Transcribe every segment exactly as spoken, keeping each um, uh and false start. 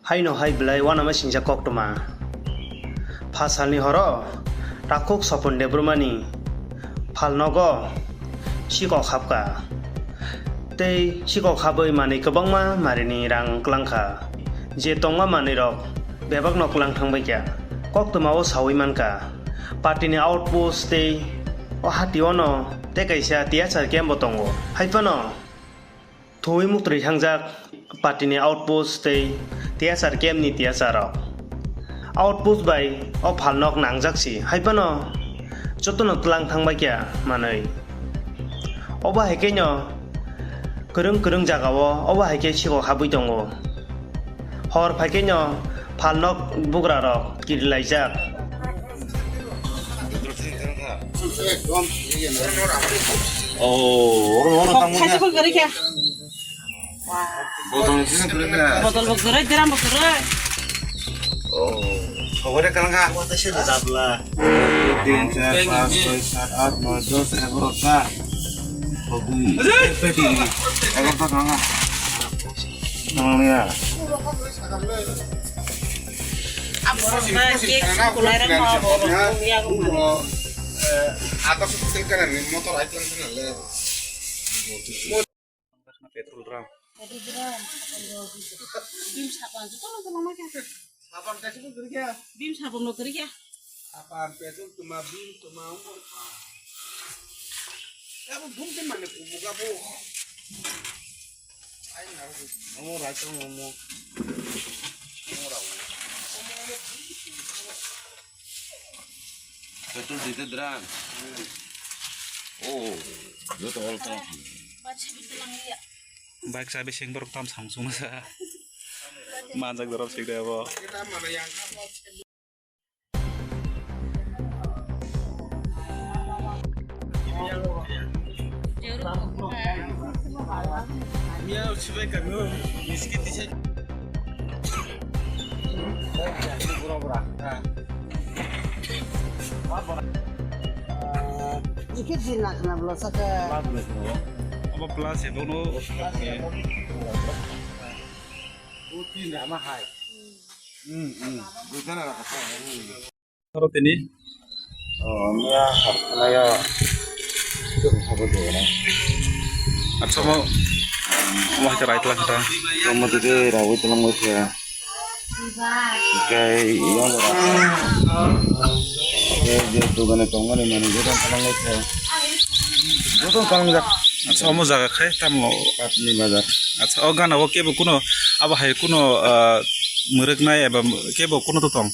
Haino hai belai uanama singjak koktwma. Pha salni horo takhuk Sopon Debbarmani phalnogo sikok hapkha. Tei sikok habwi manwi kwbangma marini rang klangkha. Je tongma manwirok bebakno klang thangbaikha. Koktwmao sawi mankha, partyni outpost tei o hationo tei kaisa tiyachar campbo tongo. Haiphano Thuwi muktwi thangjak partyni outpost tei tiyachar campni tiyacharrok. Outpost bai o phalnok nangjak si, haiphano jotono tlang thangbaikha manwi. Obo hai khe'-no kwrwng kwrwng jagao obo hai khe sikok habwi tongo. Hor phai khe'-no phalnok bugrarok kirilaijak. Oh, oro, oro tamo. Bodol bo kwrwi, drum bo kwrwi. Oh, khobore kalanga. Tin, char, panch, choi, sat, aat, noi, dos, egarota. Peti, egarota kalanga. Kalanga ya. Aborok na cake kulai rang ma aborok ya. Atas hotel kanan motor ai plan kanan le. Petrol drum. Bim sapan joto no tolong ma khe. Sapan kaisa ko guri khe. Bim sapan no guri khe. Sapan petrol tuma bim tuma ungkor pa. Abo bum te mane kubuga bo. Ai na ro. Omo rai tong omo. Omo ra. Petrol dite dran. Oh, joto all tong. Bike sabi sing borok tam samsung sa. Manjak dorop sik debo. Ikit din nak na blo saka. Abo plus ya bono. Hmm, hmm. Aro tini? Oh, miya harkana ya. Itu apa tuh, ya? Acha mo, mo hai rai tlang ta. Mo tadi rawit lang mo ya. Oke, iya mo. Oke, dia tuh gana tong mana mana dia kan lang mo ya. Dia kan lang jak. Acha mo jaga khai tamo. Patni bazar. Acha o gana o kebo kuno abo hai kuno mwrwknai eba kebo kuno to tong.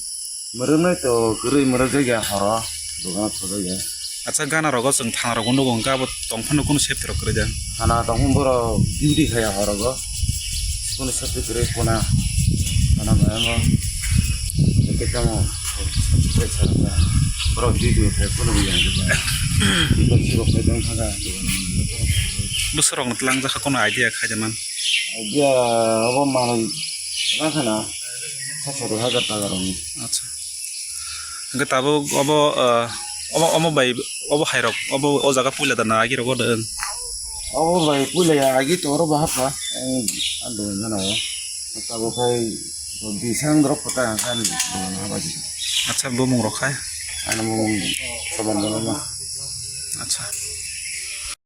Mwrwknai to kwrwi mwrwk ya horo, dogano thojak ya. Acha gana rogo chwng thana rogo nugo hwnkhe abo tong phano kunu safety rok kwrwi da? Thana tong phano borok duty khaya horogo, kunu safety kwrwi kona thana bai ano hwnkhe tamo borok duty khai kunu ya. Bwswk rok ni tlang jakha kunu idea khai da man? Idea abo manwi rakhana. Sat hajar taka rokni. Acha. Hwnkhe tabuk obo, ah, obo, omo bai, obo hairok, obo o jaga puila da na agi rogo da wng? Obo bai puila ya agi to oro bahap ka. Ang ando jana o. Tabuk khai bisang dorok kota ang kan do na ba ji. Acha, bumung rok khai? Ano bumung saban dana ma. Acha.